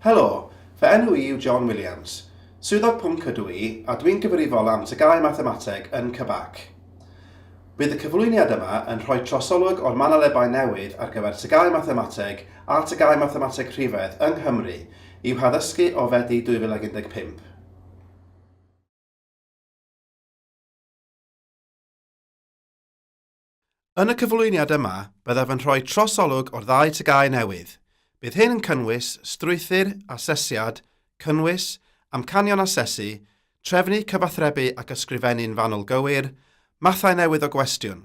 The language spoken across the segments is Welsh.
Helo, fy enw i yw John Williams. Swyddog pwnc ydw i, a dwi'n gyfrifol am TGAU Mathemateg yn CBAC. Bydd y cyflwyniad yma yn rhoi trosolwg o'r manylebau newydd ar gyfer TGAU Mathemateg a TGAU Mathemateg Rhifedd yng Nghymru i'w haddysgu o Fedi 2015. Yn y cyflwyniad yma, byddaf yn rhoi trosolwg o'r ddau TGAU newydd. Bydd hyn yn cynnwys strwythur, asesiad, cynnwys, amcanion asesu, trefnu cyfathrebu ac ysgrifennu'n fanwl gywir, mathau newydd o gwestiwn.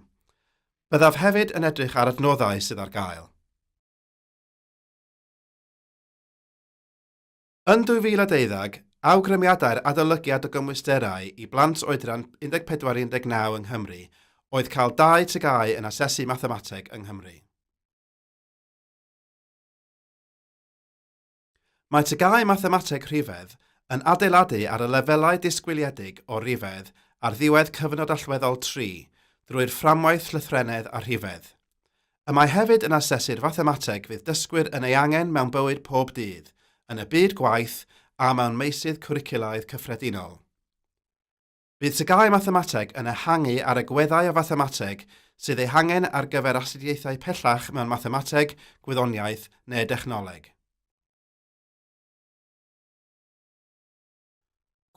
Byddaf hefyd yn edrych ar adnoddau sydd ar gael. Yn 2012, awgrymiadau'r adolygiad o gymwysterau i blant oedran 14 i 19 yng Nghymru oedd cael dau TGAU yn asesu mathemateg yng Nghymru. Mae TGAU Mathemateg Rhifedd yn adeiladu ar y lefelau disgwyliedig o rifedd ar ddiwedd cyfnod allweddol tri drwy'r fframwaith llythrennedd a rhifedd. Y mae hefyd yn asesu'r fathemateg fydd dysgwyr yn ei angen mewn bywyd pob dydd, yn y byd gwaith a mewn meysydd cwricwlaidd cyffredinol. Bydd TGAU Mathemateg yn ehangu ar agweddau o fathemateg sydd eu hangen ar gyfer astudiaethau pellach mewn mathemateg, gwyddoniaeth neu dechnoleg.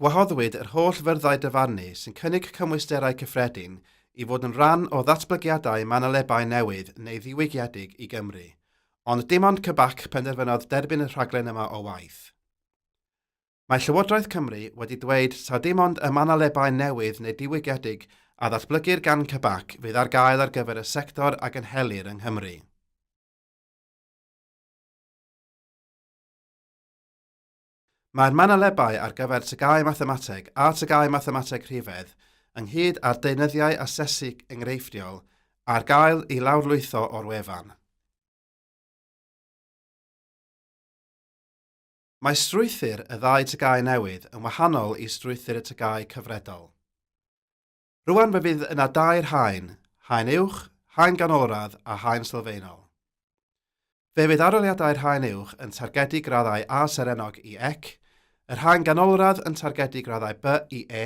Gwahoddwyd yr holl fyrddau dyfarnu sy'n cynnig cymwysterau cyffredin i fod yn rhan o ddatblygiadau manylebau newydd neu ddiwygiedig i Gymru, ond dim ond CBAC penderfynodd derbyn y rhaglen yma o waith. Mae Llywodraeth Cymru wedi dweud taw dim ond y manylebau newydd neu diwygiedig a ddatblygir gan CBAC fydd ar gael ar gyfer y sector a gynhelir yng Nghymru. Mae'r manylebau ar gyfer TGAU Mathemateg a TGAU Mathemateg Rhifedd, ynghyd â'r deunyddiau asesu enghreifftiol, ar gael i lawrlwytho o'r wefan. Mae strwythur y ddau TGAU newydd yn wahanol i strwythur y TGAU cyfredol. Rwan fe fydd yna dair haen, haen uwch, haen ganolradd a haen sylfaenol. Fe fydd arholiadau'r haen uwch yn targedu graddau A serennog i ec, yr haen ganolradd yn targedu graddau B i E,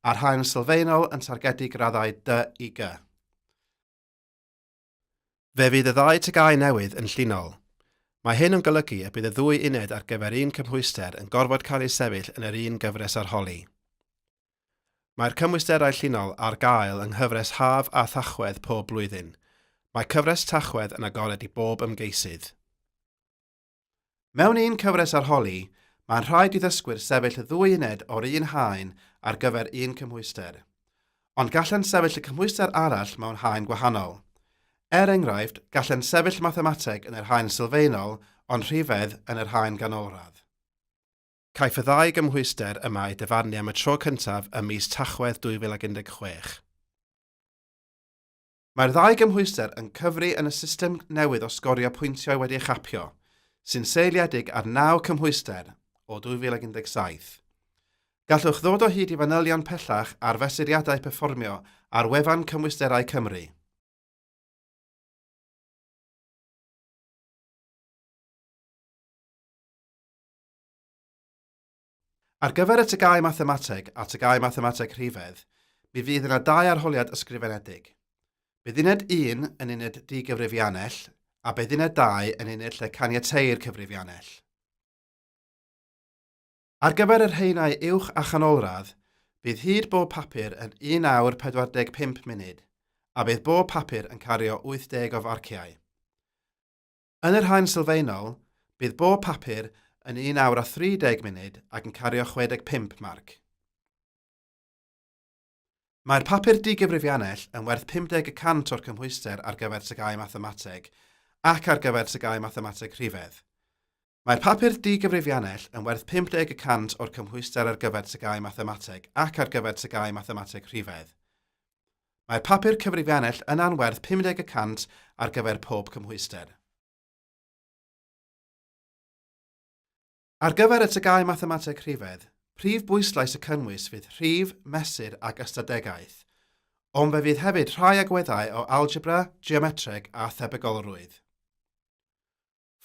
a'r haen sylfaenol yn targedu graddau D i G. Fe fydd y ddau TGAU newydd yn llinol. Mae hyn yn golygu y bydd y ddwy uned ar gyfer un cymhwyster yn gorfod cael eu sefyll yn yr un gyfres arholi. Mae'r cymwysterau llinol ar gael yng nghyfres Haf a Thachwedd pob blwyddyn. Mae cyfres Tachwedd yn agored i bob ymgeisydd. Mewn un cyfres arholi, mae'n rhaid i ddysgwyr sefyll y ddwy uned o'r un haen ar gyfer un cymhwyster. Ond gallent sefyll y cymhwyster arall mewn haen gwahanol. Er enghraifft, gallent sefyll mathemateg yn yr haen sylfaenol ond rhifedd yn yr haen ganolradd. Caiff y ddau gymhwyster yma eu dyfarnu am y tro cyntaf ym mis Tachwedd 2016. Mae'r ddau gymhwyster yn cyfri yn y system newydd o sgorio pwyntiau wedi ei chapio, sy'n seiliedig ar naw cymhwyster, o 2017. Gallwch ddod o hyd i fanylion pellach ar fesuriadau perfformio ar wefan Cymwysterau Cymru. Ar gyfer y TGAU Mathemateg a TGAU Mathemateg Rhifedd, mi fydd yna dau arholiad ysgrifenedig. Bydd uned 1 yn uned di-gyfrifiannell a bydd uned 2 yn uned lle caniateir cyfrifiannell. Ar gyfer y rheinau uwch a chanolradd, bydd hyd bob papur yn 1 awr 45 munud a bydd bob papur yn cario 80 o farciau. Yn yr haen sylfaenol, bydd bob papur yn un awr a 30 munud ac yn cario 65 marc. Mae'r papur di-gyfrifiannell yn werth 50 y cant o'r cymhwyster ar gyfer TGAU Mathemateg ac ar gyfer TGAU Mathemateg Rhifedd. Mae'r papur di-gyfrifiannell yn werth 50 y cant o'r cymhwyster ar gyfer TGAU Mathemateg ac ar gyfer TGAU Mathemateg Rhifedd. Mae'r papur cyfrifiannell yna'n werth 50 y cant ar gyfer pob cymhwyster. Ar gyfer y TGAU Mathemateg Rhifedd, prif bwyslais y cynnwys fydd rhif, mesur ac ystadegaeth, ond fe fydd hefyd rhai agweddau o algebra, geometreg a thebygolrwydd.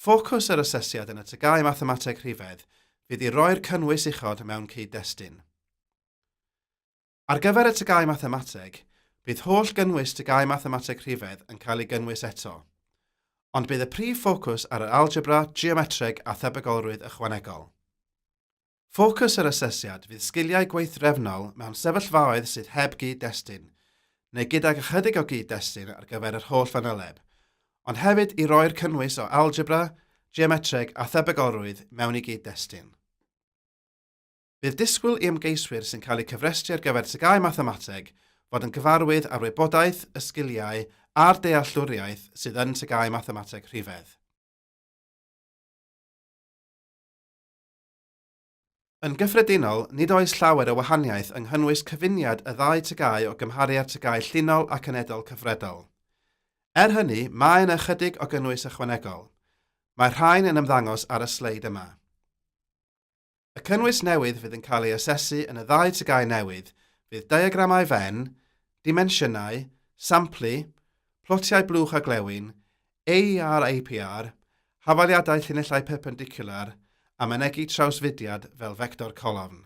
Ffocws yr asesiad yn y TGAU Mathemateg Rhifedd fydd i roi'r cynnwys uchod mewn cyd-destun. Ar gyfer y TGAU Mathemateg, bydd holl gynnwys TGAU Mathemateg Rhifedd yn cael ei gynnwys eto. Ond bydd y prif ffocws ar yr algebra, geometreg a thebygolrwydd ychwanegol. Ffocws yr asesiad fydd sgiliau gweithdrefnol mewn sefyllfaoedd sydd heb gyd-destun, neu gydag ychydig o gyd-destun ar gyfer yr holl fanyleb, ond hefyd i roi'r cynnwys o algebra, geometreg a thebygolrwydd mewn i gyd-destun. Bydd disgwyl i ymgeiswyr sy'n cael eu cyfrestru ar gyfer TGAU Mathemateg fod yn gyfarwydd â'r wybodaeth, y sgiliau a'r dealltwriaeth sydd yn TGAU Mathemateg Rhifedd. Yn gyffredinol, nid oes llawer o wahaniaeth yng nghynnwys cyfuniad y ddau TGAU o gymharu â'r TGAU llinol ac anedol cyfredol. Er hynny, mae yna ychydig o gynnwys ychwanegol. Mae'r rhain yn ymddangos ar y sleid yma. Y cynnwys newydd fydd yn cael ei asesu yn y ddau TGAU newydd fydd diagramau Venn, dimensiynau, samplu, plotiau blwch a glewyn, AER APR, hafaliadau llinellau perpendicwlar a mynegi trawsfudiad fel fector colofn.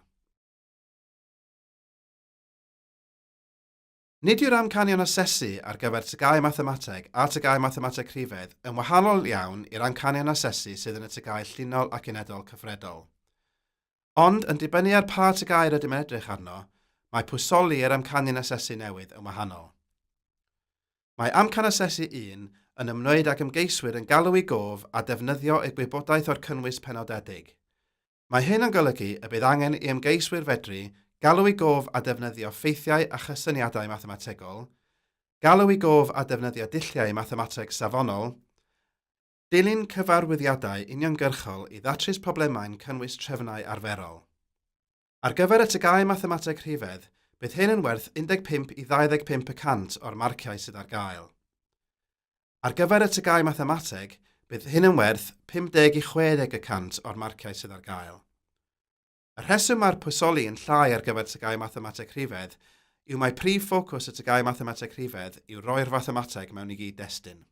Nid yw'r amcanion asesu ar gyfer TGAU Mathemateg a TGAU Mathemateg Rhifedd yn wahanol iawn i'r amcanion asesu sydd yn y TGAU llinol ac unedol cyfredol. Ond, yn dibynnu ar pa TGAU rydym yn edrych arno, mae pwysoli yr amcanion asesu newydd yn wahanol. Mae Amcan Asesu Un yn ymwneud ag ymgeiswyr yn galw i gof a defnyddio eu gwybodaeth o'r cynnwys penodedig. Mae hyn yn golygu y bydd angen i ymgeiswyr fedru galw i gof a defnyddio ffeithiau a chysyniadau mathemategol, galw i gof a defnyddio dulliau mathemateg safonol, dilyn cyfarwyddiadau uniongyrchol i ddatrys problemau'n cynnwys trefnau arferol. Ar gyfer y TGAU Mathemateg Rhifedd, bydd hyn yn werth 15 i 25 y cant o'r marciau sydd ar gael. Ar gyfer y TGAU Mathemateg, bydd hyn yn werth 50 i 60 y cant o'r marciau sydd ar gael. Y rheswm mae'r pwysoli yn llai ar gyfer TGAU Mathemateg Rhifedd yw mai prif ffocws y TGAU Mathemateg Rhifedd yw roi'r fathemateg mewn i gyd-destun.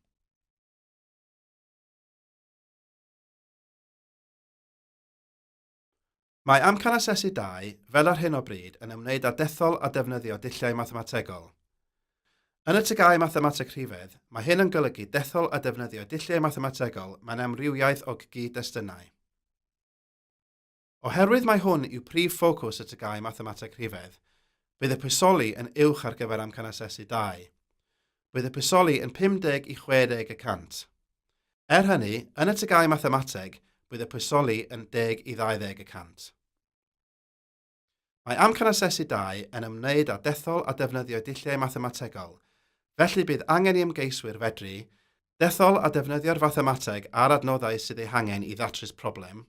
Mae Amcan Asesu 2, fel ar hyn o bryd, yn ymwneud â dethol a defnyddio dulliau mathemategol. Yn y TGAU Mathemateg Rhifedd, mae hyn yn golygu dethol a defnyddio dulliau mathemategol mewn amrywiaeth o gyd-destunau. Oherwydd mai hwn yw prif ffocws y TGAU Mathemateg Rhifedd, bydd y pwysoli yn uwch ar gyfer Amcan Asesu 2. Bydd y pwysoli yn 50 i 60 y cant. Er hynny, yn y TGAU Mathemateg, bydd y pwysoli yn deg i 20 y cant. Mae Amcan Asesu 2 yn ymwneud â dethol a defnyddio dulliau mathemategol, felly bydd angen i ymgeiswyr fedru dethol a defnyddio'r fathemateg a'r adnoddau sydd eu hangen i ddatrys problem,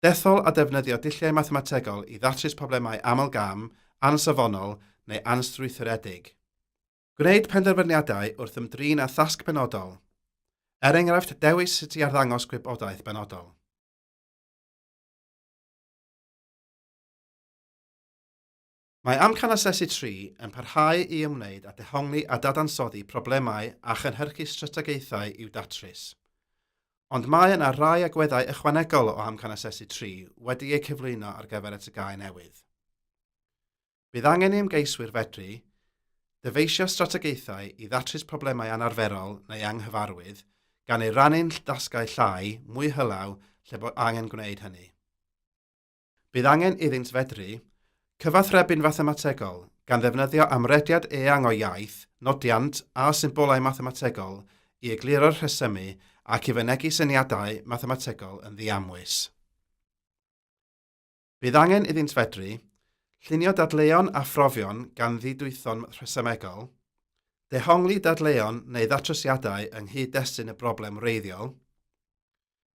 dethol a defnyddio dulliau mathemategol i ddatrys problemau aml-gam, ansafonol neu anstrwythuredig. Gwneud penderfyniadau wrth ymdrin â thasg benodol, er enghraifft dewis sut i arddangos gwybodaeth benodol. Mae Amcan Asesu 3 yn parhau i ymwneud â dehongli a dadansoddi problemau a chynhyrchu strategaethau i'w datrys. Ond mae yna rai agweddau ychwanegol o Amcan Asesu 3 wedi eu cyflwyno ar gyfer y TGAU newydd. Bydd angen i ymgeiswyr fedru dyfeisio strategaethau i ddatrys problemau anarferol neu anghyfarwydd, gan eu rannu'n dasgau llai, mwy hylaw, lle bo angen gwneud hynny. Bydd angen iddynt fedru cyfathrebu'n fathemategol, gan ddefnyddio amrediad eang o iaith, nodiant a symbolau mathemategol i egluro'r rhesymu ac i fynegi syniadau mathemategol yn ddiamwys. Bydd angen iddynt fedru llunio dadleuon a phrofion gan ddidwytho'n rhesymegol, dehongli dadleuon neu ddatrysiadau yng nghyd-destun y broblem wreiddiol,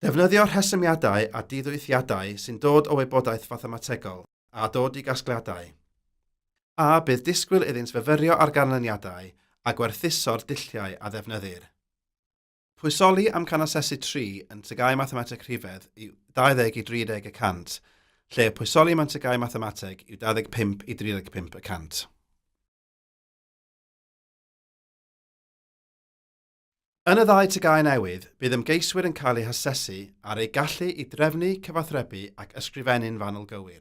defnyddio rhesymiadau a diddwythiadau sy'n dod o wybodaeth fathemategol a dod i gasgliadau, a bydd disgwyl iddynt fyfyrio ar ganlyniadau a gwerthuso'r dulliau a ddefnyddir. Pwysoli amcan asesu 3 yn TGAU Mathemateg Rhifedd yw 20 i 30 y cant, lle y pwysoli mewn TGAU Mathemateg yw 25 i 35 y cant. Yn y ddau TGAU newydd, bydd ymgeiswyr yn cael eu hasesu ar eu gallu i drefnu, cyfathrebu ac ysgrifennu'n fanwl gywir.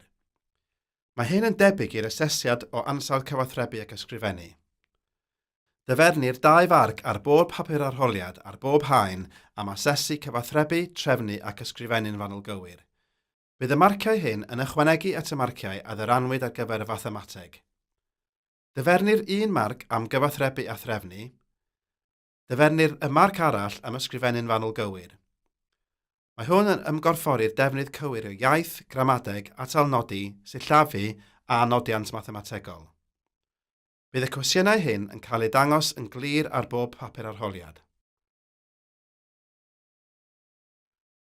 Mae hyn yn debyg i'r asesiad o ansawdd cyfathrebu ac ysgrifennu. Dyfernir dau farc ar bob papur arholiad ar bob haen am asesu cyfathrebu, trefnu ac ysgrifennu'n fanwl gywir. Bydd y marciau hyn yn ychwanegu at y marciau a ddyrannwyd ar gyfer y fathemateg. Dyfernir un marc am gyfathrebu a threfnu, dyfernir y marc arall am ysgrifennu'n fanwl gywir. Mae hwn yn ymgorffori'r defnydd cywir o iaith, gramadeg, atalnodi, sillafu a nodiant mathemategol. Bydd y cwestiynau hyn yn cael eu dangos yn glir ar bob papur arholiad.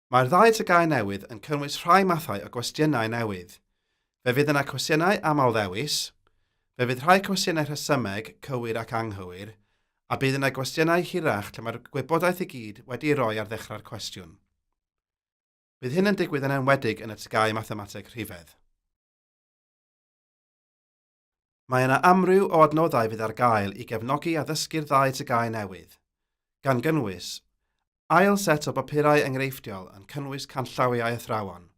Mae'r ddau TGAU newydd yn cynnwys rhai mathau o gwestiynau newydd. Fe fydd yna cwestiynau aml-ddewis, fe fydd rhai cwestiynau rhesymeg, cywir ac anghywir, a bydd yna gwestiynau hirach lle mae'r gwybodaeth i gyd wedi ei roi ar ddechrau'r cwestiwn. Bydd hyn yn digwydd yn enwedig yn y TGAU Mathemateg Rhifedd. Mae yna amryw o adnoddau fydd ar gael i gefnogi addysgu'r ddau TGAU newydd, gan gynnwys, ail set o bapurau enghreifftiol yn cynnwys canllawiau athrawon,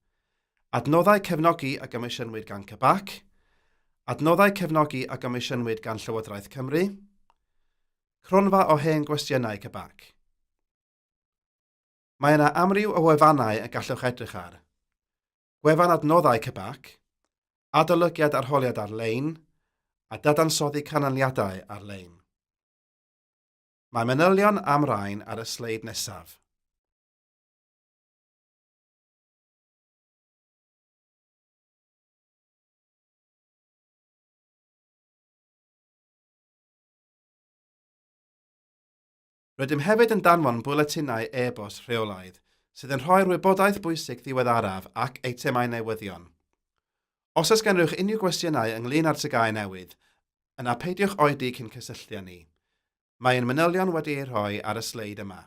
adnoddau cefnogi a gomisiynwyd gan CBAC, adnoddau cefnogi a gomisiynwyd gan Llywodraeth Cymru, cronfa o hen gwestiynau CBAC. Mae yna amryw o wefannau y gallwch edrych ar. Gwefan adnoddau CBAC, adolygiad arholiad ar-lein a dadansoddi canlyniadau ar-lein. Mae manylion am rain ar y sleid nesaf. Rydym hefyd yn danfon bwletinau e-bost rheolaidd sydd yn rhoi'r wybodaeth bwysig ddiweddaraf ac eitemau newyddion. Os oes gennych unrhyw gwestiynau ynglŷn â'r TGAU newydd, yna peidiwch oedi cyn cysylltu â ni. Mae ein manylion wedi eu rhoi ar y sleid yma.